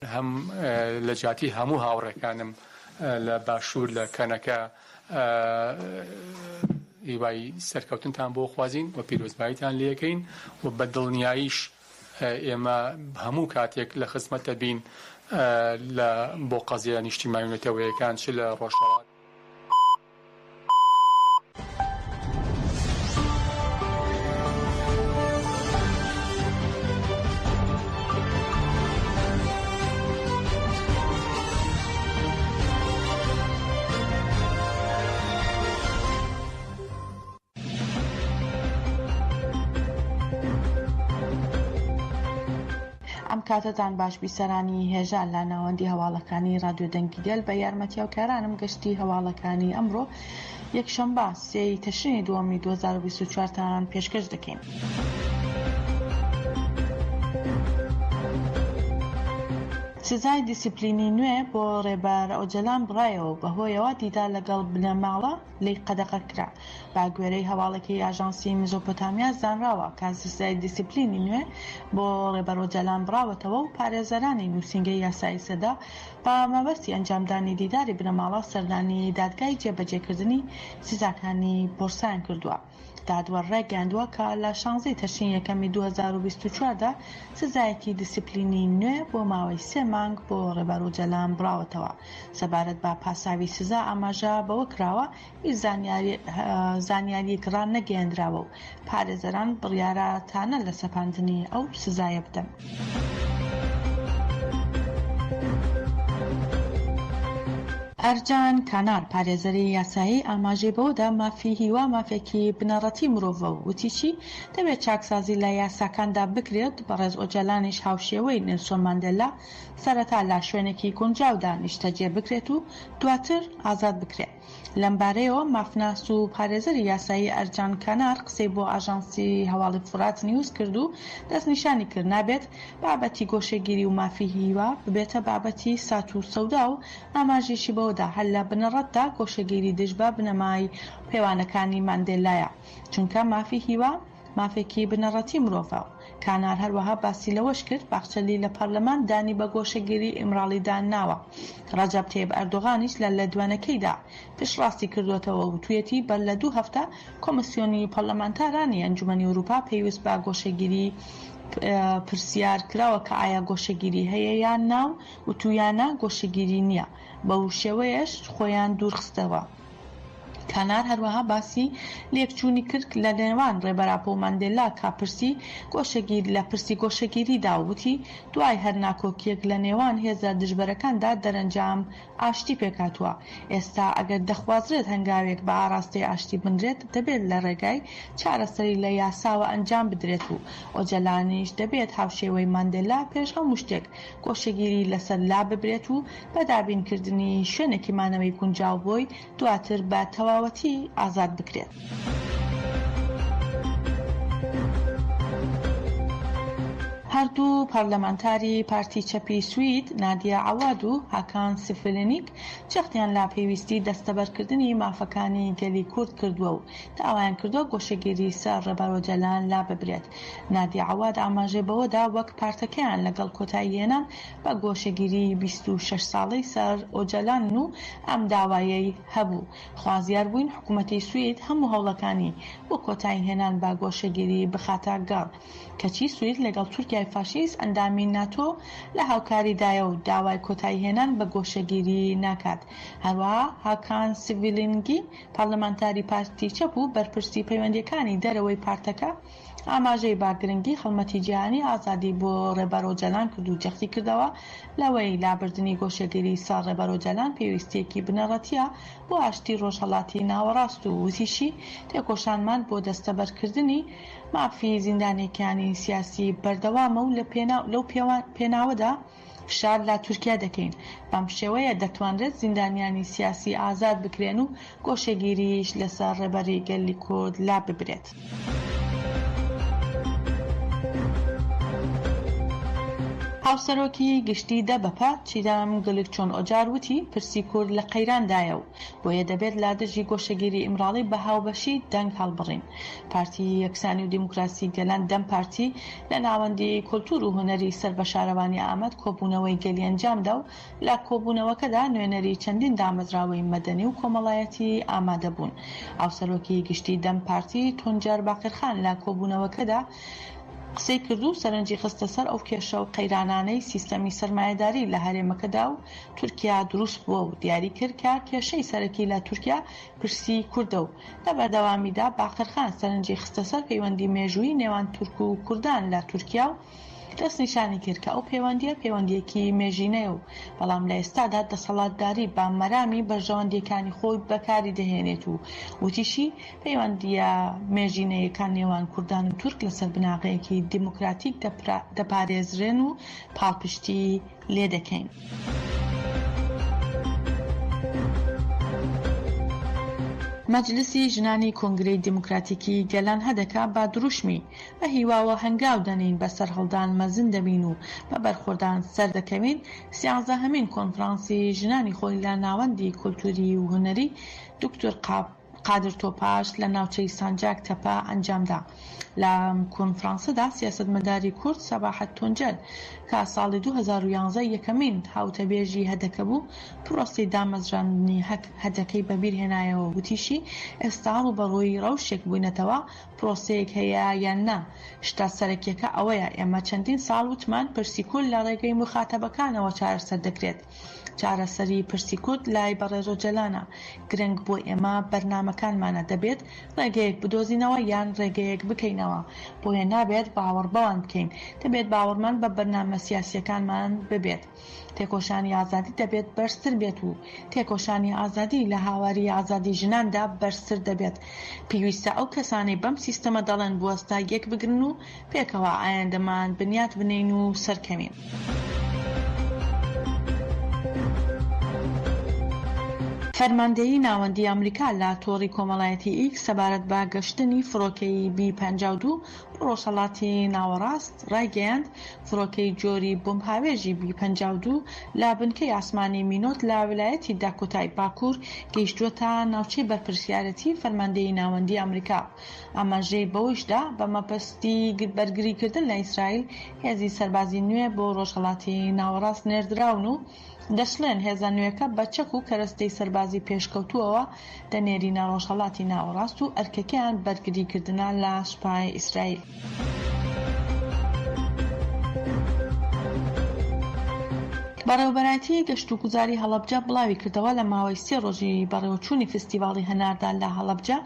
هەم لە جیاتی هەموو هاوڕێکانم لە باشوور لە کەنەکە هیوای سەرکەوتنتان بۆ خوازین و پیرۆزباییتان لێکەین و بە دڵنیاییش ئێمە هەموو کاتێک لە خزمەت دەبین لە بۆ قەزیە نیشتیمانی و نەتەوەیەکان چ لە ڕۆژهەڵات. ئەم کاتەتان باش بیسەرانی هێژا لە ناوەندی هەواڵەکانی ڕادیۆ دەنگی گەل بە یارمەتی هاوکارانم گەشتی هەواڵەکانی ئەمڕۆ یەکشەمبە سێی تەشرینی دووەمی 2024 تان پێشکەش دەکەین. سزای دیسیپلینی نوێ بۆ ڕێبەر ئۆجەلان بڕایەوە و بەهۆیەوە دیدار لەگەڵ بنەماڵە لێی قەدەغە کرا. بە گوێرەی هەواڵێکی ئاژانسی میزۆپۆتامیا زانراوە کە سزای دیسیپلینی نوێ بۆ ڕێبەر ئۆجالان بڕاوەتەوە و پارێزەرانی نووسینگەی یاسایی سەدە بە مەبەستی ئەنجامدانی دیداری بنەماڵە سەردانی دادگای جێبەجێکردنی سزاکانی بۆرسایان کردووە. دادوەر ڕایگەیاندووە کە لە شانزەی تەشرینی یەکەمی 2024 دا سزایەکی دیسیپلینی نوێ بۆ ماوەی سێ مانگ بۆ ڕێبەر ئۆجالان بڕاوەتەوە. سەبارەت بە پاساوی سزا ئاماژە بەوە کراوە، هیچ زانیارییەک ڕانەگەیەندراوە و پارێزەران بڕیارە تانە لە سەپاندنی ئەو سزایە بدەن. ئەرجان کانار، پارێزەری یاسایی ئاماژەی بەوەدا، مافی هیوا مافێکی بنەڕەتی مرۆڤە و وتیشی، دەبێت چاکسازی لە یاساکاندا بکرێت، بەڕێز ئۆجالانیش هاوشێوەی نێلسۆن ماندێلا سەرەتا لە شوێنێکی گونجاودا نیشتەجێ بکرێت و دواتر ئازاد بکرێت. لەمبارەیەوە مافناس و پارێزەری یاسایی ئەرجان کانار قسەی بۆ ئاژانسی هەواڵی فورات نیوز کرد و دەستنیشانی کرد، نابێت بابەتی گۆشەگیری و مافی هیوا ببێتە بابەتی سات و سەودا و ئاماژەیشی بەوەدا هەر لە بنەڕەتدا گۆشەگیری دژ بە بنەمای پێوانەکانی ماندێلایە چونکە مافی هیوا مافێکی بنەڕەتی مرۆڤە. کانار هەروەها باسی لەوەش کرد، باخچەلی لە پەرلەمان دانی بە گۆشەگیری ئیمراڵیدا ناوە. ڕەجەب تەیب ئەردۆغانیش لە لێدوانەکەیدا پشتڕاستی کردووەتەوە و وتویەتی بەر لە دوو هەفتە کۆمسیۆنی پەرلەمانتارانی ئەنجومەنی ئەوروپا پەیوەست بە گۆشەگیری پرسیار کراوە کە ئایا گۆشەگیری هەیە یان نا و وتویانە گۆشەگیری نییە، بەو شێوەیەش خۆیان دوورخستەوە. کانار هەروەها باسی لێکچوونی کرد لە نێوان ڕێبەر ئاپۆ و ماندێلا کە پرسی گۆشەگیر لە پرسی گۆشەگیریدا و وتی، دوای هەر ناکۆکییەک لە نێوان هێزە دژبەرەکاندا دەرەنجام ئاشتی پێکهاتووە. ئێستا ئەگەر دەخوازرێت هەنگاوێک بە ئاڕاستەی ئاشتی بنرێت دەبێت لە ڕێگای چارەسەری لە یاساوە ئەنجام بدرێت و ئۆجەلانیش دەبێت هاوشێوەی ماندێلا پێش هەموو شتێک گۆشەگیری لەسەر لاببرێت و بە دابینکردنی شوێنێکی مانەوەی گونجاو بۆی، دواتر بە تەواوەتی ئازاد بکرێت. هەردوو پەرلەمانتاری پارتی چەپی سوید، نادیە عەواد و هاکان سفلینیک جەختیان لە پێویستی دەستەبەرکردنی مافەکانی گەلی کورد کردووە و داوایان کردووە گۆشەگیری سەر ڕێبەر ئۆجەلان لاببرێت. نادیە عەواد ئاماژەی بەوەدا وەک پارتەکەیان لەگەڵ کۆتاییهێنان بە گۆشەگیریی 26 ساڵەی سەر ئۆجەلانن و ئەم داوایەی هەبوو، خوازیار بووین حکومەتی سوید هەموو هەوڵەکانی بۆ کۆتاییهێنان بە گۆشەگیری بخاتە گەڕ، کەچی سوید لەگەڵ تورکیای فاشیست ئەندامی ناتۆ لە هاوکاریدایە و داوای کۆتاییهێنان بە گۆشەگیری ناکات. هەروەها هاکان سڤیلینگی پارلمانتاری پارتی چەپ و بەرپرسی پەیوەندییەکانی دەرەوەی پارتەکە ئاماژەی بە گرنگی هەڵمەتی جیهانی ئازادی بۆ ڕێبەر ئۆجەلان کرد و جەختی کردەوە لەوەی لابردنی گۆشەگیری سەر ڕێبەر ئۆجەلان پێویستییەکی بنەڕەتییە بۆ ئاشتی ڕۆژهەڵاتی ناوەڕاست و وتیشی، تێکۆشانمان بۆ دەستەبەرکردنی مافی زیندانییەکانی سیاسی بەردەوامە و لەو پێناوەدا فشار لە تورکیا دەکەین. بەم شێوەیە دەتوانرێت زیندانیانی سیاسی ئازاد بکرێن و گۆشەگیریش لەسەر ڕێبەری گەلی کورد لاببرێت. هاوسەرۆکی گشتی دەبەپە، چیدەم گلکچۆن ئۆجار وتی، پرسی کورد لە قەیراندایە و بۆیە دەبێت لە دژی گۆشەگیری ئیمراڵی بە هاوبەشی دەنگ هەڵبڕین. پارتی یەکسانی و دیموکراسی گەلان، دەم پارتی، لە ناوەندی کولتوور و هونەری سەر بە شارەوانی ئامەد کۆبوونەوەی گەلی ئەنجامدا و لە کۆبوونەوەکەدا نوێنەری چەندین دامەزراوەی مەدەنی و کۆمەڵایەتی ئامادەبوون. هاوسەرۆکی گشتی دەم پارتی، تونجەر باقرخان لە کۆبوونەوەکەدا قسەی کرد و سەرنجی خستە سەر ئەو کێشە و قەیرانانەی سیستەمی سەرمایەداری لە هەرێمەکەدا و تورکیا دروست بووە و دیاری کرد کە کێشەی سەرەکی لە تورکیا پرسی کوردە و لە بەردەوامیدا باقرخان سەرنجی خستە سەر پەیوەندی مێژوویی نێوان تورک و کوردان لە تورکیا و دەستنیشانی کرد کە ئەو پەیوەندییە پەیوەندییەکی مێژینەیە و بەڵام لە ئێستادا دەسەڵاتداری بە مەرامی بەرژەوەندییەکانی خۆی بەکاری دەهێنێت و وتیشی پەیوەندییە مێژینەیەکان نێوان کوردان و تورک لەسەر بناغەیەکی دیموکراتیک دەپارێزرێن و پاڵپشتی لێدەکەین. مەجلسی ژنانی کۆنگرەی دیموکراتیکی گەلان هەدەکە بە دروشمی، بە هیواوە هەنگاو دەنێین بە سەرهەڵدان مەزن دەبین و بە بەرخۆدان سەردەکەوین، سیانزەهەمین کۆنفرانسی ژنانی خۆی لە ناوەندی کولتووری و هونەری دکتۆر قادر تۆپاش لە ناوچەی سانجاک تەپە ئەنجامدا. لەم کۆنفرانسەدا سیاسەتمەداری کورد سەباحەت تونجەل کە ساڵی 2011 یەکەمین هاووتەبێژی هەدەکە بوو، پرۆسەی دامەزراندنی هەدەکەی بەبیرهێنایەوە وتیشی، ئێستا ڕووبەڕووی ڕەوشێک بووینەتەوە پرۆسەیەک هەیە یان نا، شتە سەرەکیەکە ئەوەیە ئێمە چەندین ساڵ وتمان پرسی کورد لە ڕێگەی موخاتەبەکانەوە چارەسەر دەکرێت، چارەسەری پرسی کورد لای بەڕێز ئۆجەلانە، گرنگ بۆ ئێمە بەرنامەکانمانە، دەبێت ڕێگەیەک بدۆزینەوە یان ڕێگەیەک بکەینەوە، بۆیە نابێت باوەڕ بەوان بکەین، دەبێت باوەڕمان بە بەرنامە سیاسیەکانمان ببێت. تێکۆشانی ئازادی دەبێت بەرزتر بێت و تێکۆشانی ئازادی لە هاواری ئازادی ژناندا بەرزتر دەبێت. پێویستە ئەو کەسانەی بەم سیستەمە دەڵێن بوەستە یەکبگرن و پێکەوە ئایندەمان بنیات بنێین و سەرکەوین. فەرماندەیی ناوەندیی ئەمریکا لە تۆڕی کۆمەڵایەتی ئیکس سەبارەت بە گەشتنی فڕۆکەی بی 52 بۆ ڕۆژهەڵاتی ناوەڕاست ڕایگەیاند، فڕۆکەی جۆری بۆمبهاوێژی بی 52 لە بنکەی ئاسمانی مینۆت لە ویلایەتی داکۆتای باکوور گەیشتووەتە ناوچەی بەرپرسیارێتی فەرماندەیی ناوەندیی ئەمریکا. ئاماژەی بەوەیشدا، بە مەبەستی بەرگریکردن لە ئیسرائیل هێزی سەربازی نوێ بۆ ڕۆژهەڵاتی ناوەڕاست نێردراون و دەشڵێن، هێزە نوێکە بە چەک و کەرەستەی سەربازی پێشکەوتووەوە دەنێرینە ڕۆژهەڵاتی ناوەڕاست و ئەرکەکەیان بەرگریکردنە لە سوپای ئیسرائیل. بەڕێوەبەرایەتیی گەشتوگوزاری هەڵەبجە بڵاویکردەوە، لە ماوەی سێ ڕۆژی بەڕێوەچوونی فستیڤاڵی هەناردا لە هەڵەبجە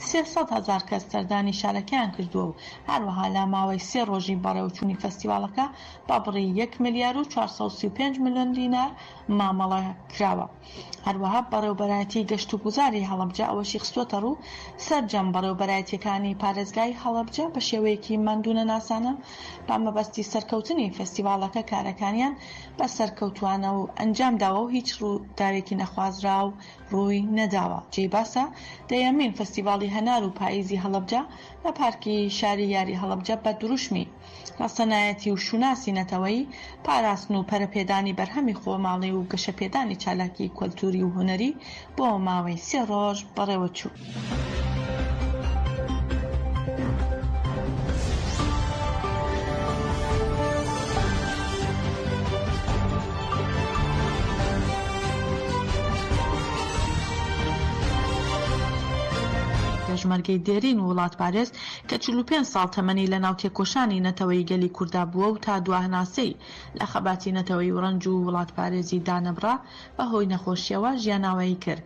300 هەزار کەس سەردانی شارەکەیان کردووە و هەروەها لە ماوەی سێ ڕۆژی بەڕێوەچوونی فستیڤاڵەکە بە بڕی یەک ملیار و 435 ملیۆن دینار مامەڵە کراوە. هەروەها بەڕێوەبەرایەتی گەشتوگوزاری هەڵەبجە ئەوەشی خستووەتەڕوو، سەرجەم بەڕێوەبەرایەتییەکانی پارێزگای هەڵەبجە بە شێوەیەکی ماندوونەناسانە بە مەبەستی سەرکەوتنی فێستیڤاڵەکە کارەکانیان بە سەرکەوتووانە و ئەنجامداوە و هیچ ڕووداوێکی نەخوازراو ڕووی نەداوە. جێی باسە، دەیەمین فێستیڤاڵی هەنار و پاییزی هەڵەبجە لە پارکی شاری یاری هەڵەبجە بە دروشمی، ڕەسەنایەتی و شوناسی نەتەوەیی، پاراستن و پەرەپێدانی بەرهەمی خۆماڵی و گەشەپێدانی چالاکی کەلتووری و هونەری بۆ ماوەی سێ ڕۆژ بەڕێوەچوو. پێشمەرگەی دێرین و وڵاتپارێز کە 45 ساڵ تەمەنی لە ناو تێکۆشانی نەتەوەیی گەلی کوردا بووە و تا دوا هەناسەی لە خەباتی نەتەوەیی و ڕەنج و وڵاتپارێزی دانەبڕا، بە هۆی نەخۆشییەوە ژیاناوایی کرد.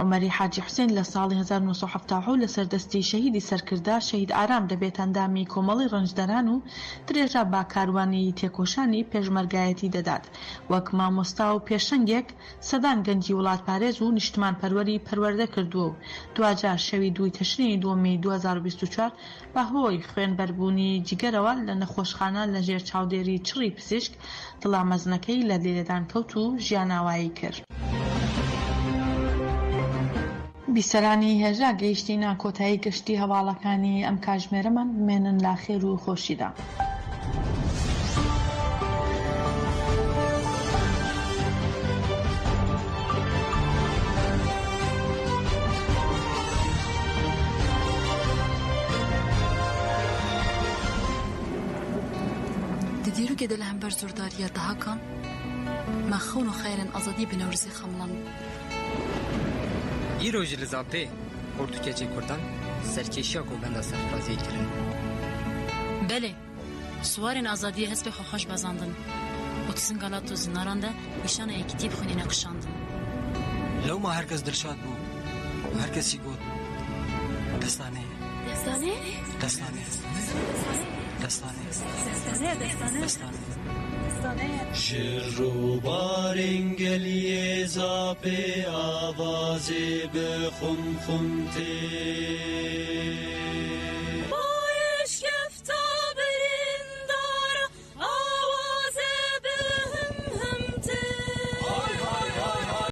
عومەری حاجی حوسێن لە ساڵی 1977 لەسەر دەستی شەهیدی سەرکردە، شەهید ئارام دەبێتە ئەندامی کۆمەڵەی ڕەنجدەران و درێژە بە کاروانی تێکۆشانی پێشمەرگایەتی دەدات. وەک مامۆستا و پێشەنگێک سەدان گەنجی وڵاتپارێز و نیشتمانپەروەری پەروەردە کردووە و دواجار شەوی دووی تشرینی دووەمی 2024 بە هۆی خوێنبەربوونی جگەرەوە لە نەخۆشخانە لە ژێر چاودێری چڕی پزیشک دڵە مەزنەکەی لە لێدان کەوت و ژیاناوایی کرد. بیسەرانی هێژا گەیشتینە کۆتایی گەشتی هەواڵەکانی ئەم کاژمێرەمان بمێنن لە خێر و خۆشیدا. Destpêkê de li hember zordariya Dahakan me xewn û xeyalên azadiyê bi Newrozê xemiland. Îro jî li Zapê xort û keçên Kurdan serkêşiya govenda serfiraziyê kirin. Belê, siwarên azadiyê hespê xwe xweş bezandin û di singa lat û zinaran de nîşana yekîtiyê bi xwînê neqişandin. Lewma her kes dilşad bû û her kesî got, Destanê ye. Destanê? Destanê. Destanê. Destanê. Ji rûbarên geliyê Zapê avazê bi xum xum tê.